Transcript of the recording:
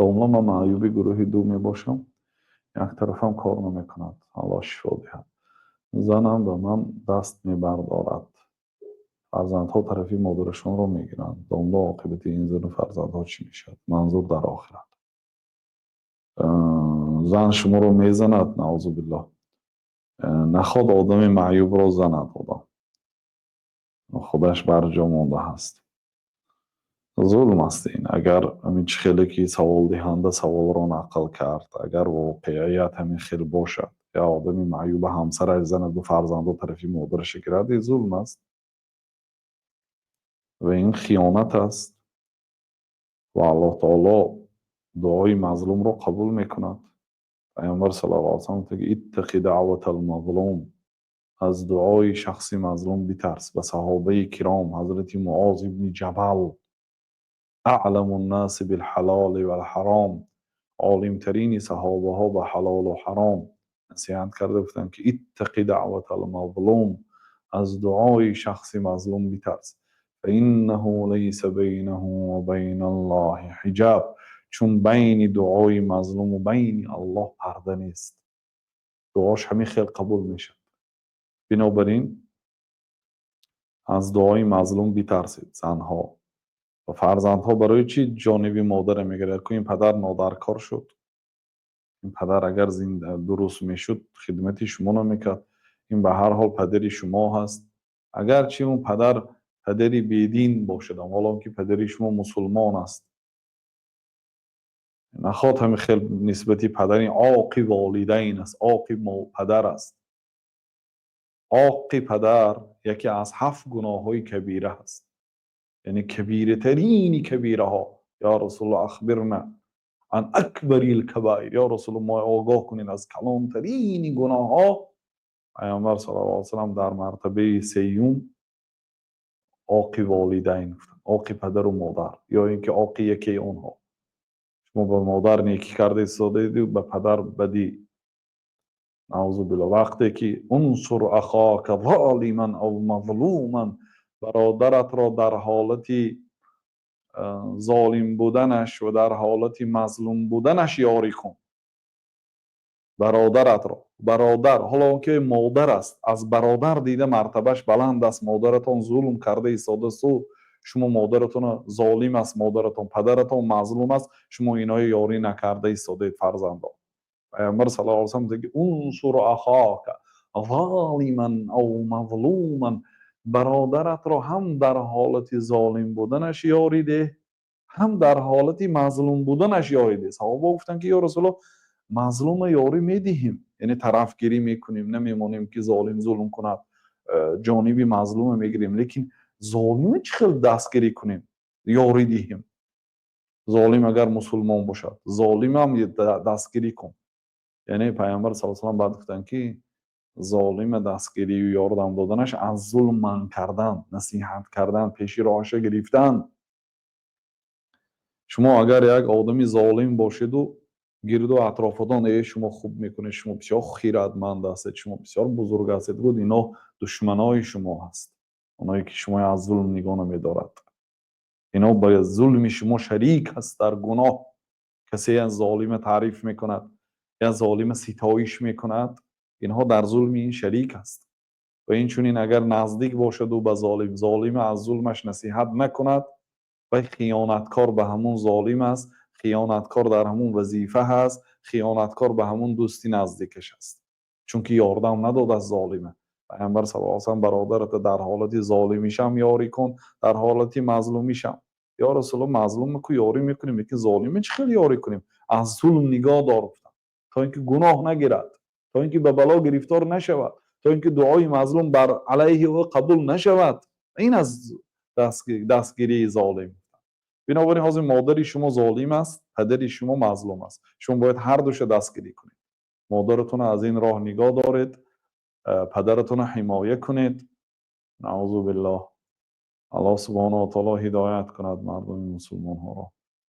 Домла, ман маъюби гурӯҳи ду мебошам, як тарафам кор намекунад, Аллоҳ шифо диҳад. Занам ба ман даст мебардорад, фарзандҳо тарафи модарашонро мегиранд. Домла, оқибати ин зану фарзандҳо чӣ мешавад? Манзур дар охират. Зан шуморо мезанад, наъузу биллоҳ. Наход одами маъюбро занад одам. Худаш барҷо монда ҳаст. Зулм аст ин. Агар ҳамин чӣ хеле ки саволдиҳанда саволро нақл кард, агар воқеият ҳамин хел бошад, я одами маъюба ҳамсараш занаду фарзандо тарафи модараша гирад, ин зулм аст ва ин хиёнат аст ва Аллоҳ таоло дуои мазлумро қабул мекунад. Паёмбар саллаллоҳу алайҳи васаллам гуфта: "Иттақи даъватал мазлум", аз дуои шахси мазлум битарс. Ба саҳобаи киром ҳазрати Муоз ибни Ҷабал, аъламу ннаси билҳалоли валҳаром, олимтарини саҳобаҳо ба ҳалолу ҳаром, насиҳат карда гуфтанд ки: "Иттақи даъватал мазлум", аз дуои шахси мазлум битарс. Фаиннаҳу лайса байнаҳу ва байна Аллоҳи ҳиҷоб, чун байни дуои мазлуму байни Аллоҳ парда нест, дуош ҳамин хел қабул мешавад. Бинобар ин аз дуои мазлум битарсед, занҳо ва фарзандҳо. Барои чӣ ҷониби модаре мегирад? Ку ин падар нодаркор шуд. Ин падар агар дуруст мешуд, хидмати шумо намекард. Ин ба ҳар ҳол падари шумо ҳаст, агарчи он падар падари бедин бошад, ҳолон ки падари шумо мусулмон аст. Наход ҳамин хел нисбати падари оқи волидайн аст, оқи падар аст. Оқи падар яке аз ҳафт гуноҳҳои кабира аст, яъне кабиратарини кабираҳо. "Ё Расулуллоҳ, ахбирна ан акбарил кабаир", ё Расулуллоҳ, мо огоҳ кунед аз калонтарини гуноҳҳо. Паёмбар саллаллоҳу алайҳи васаллам дар мартабаи сеюм оқи волидайн гуфтанд, оқи падару модар ё ин ки оқи якеи онҳо. Шумо ба модар некӣ карда истодаеду ба падар бадӣ, наъузу биллоҳ. Вақте ки "унсур ахока золиман ав мазлуман", бародаратро дар ҳолати золим буданаш ва дар ҳолати мазлум буданаш ёрӣ кун бародаратро. Бародар, ҳоло он ки модар аст, аз бародар дида мартабаш баланд аст. Модаратон зулм карда истодасту шумо модаратона, золим аст модаратон, падаратон мазлум аст, шумо иноро ёрӣ накарда истодаед, фарзандон. Паёмбар саллаллоҳу алайҳи васаллам мегӯяд: "Унсур ахока золиман ав мазлуман", бародаратро ҳам дар ҳолати золим буданаш ёрӣ деҳ, ҳам дар ҳолати мазлум буданаш ёрӣ деҳ. Саҳоба гуфтанд ки: "Ё Расулуллоҳ, мазлума ёрӣ медиҳем, яъне тарафгирӣ мекунем, намемонем ки золим зулм кунад, ҷониби мазлума мегирем, лекин золима чӣ хел дастгирӣ кунем, ёрӣ диҳем?" Золим агар мусулмон бошад, золимам дастгирӣ кун. Яъне Паёмбар саллаллоҳу алайҳи васаллам баъд гуфтанд ки золима дастгирию ёрдам доданаш аз зулм манъ кардан, насиҳат кардан, пеши роҳаша гирифтан. Шумо агар як одами золим бошеду гирду атрофатон "Э, шумо хуб мекунед, шумо бисёр хиратманд ҳастед, шумо бисёр бузург ҳастед" гуфт, ино душманои шумо ҳаст, оное ки шумо аз зулм нигоҳ намедорад. Ино ба зулми шумо шарик ҳаст дар гуноҳ. Касе як золима таъриф мекунад, як золима ситоиш мекунад, инҳо дар зулми ин шарик аст. Ва инчунин агар наздик бошаду ба золим, золима аз зулмаш насиҳат накунад, вай хиёнаткор ба ҳамун золим аст, хиёнаткор дар ҳамун вазифа ҳаст, хиёнаткор ба ҳамун дӯсти наздикаш аст, чунки ёрдам надодааст золима. Паёмбар саллаллоҳу алайҳи васаллам: "Бародарата дар ҳолати золимишам ёрӣ кун, дар ҳолати мазлумишам". "Ё Расулуллоҳ, мазлума ку ёрӣ мекунем, лекин золима чӣ хел ёрӣ кунем?" Аз зулм нигоҳ дор, гуфтанд, то ин ки гуноҳ нагирад, то ин ки ба бало гирифтор нашавад, то ин ки дуои мазлум бар алайҳи ӯ қабул нашавад. Ин аз дастгирии золим. Бинобар ин ҳозир модари шумо золим аст, падари шумо мазлум аст, шумо бояд ҳар душа дастгирӣ кунед. Модаратонро аз ин роҳ нигоҳ доред, падаратонро ҳимоя кунед. Наъузу биллоҳ. Аллоҳ субҳонаҳу ва таоло ҳидоят кунад мардуми мусулмонҳоро.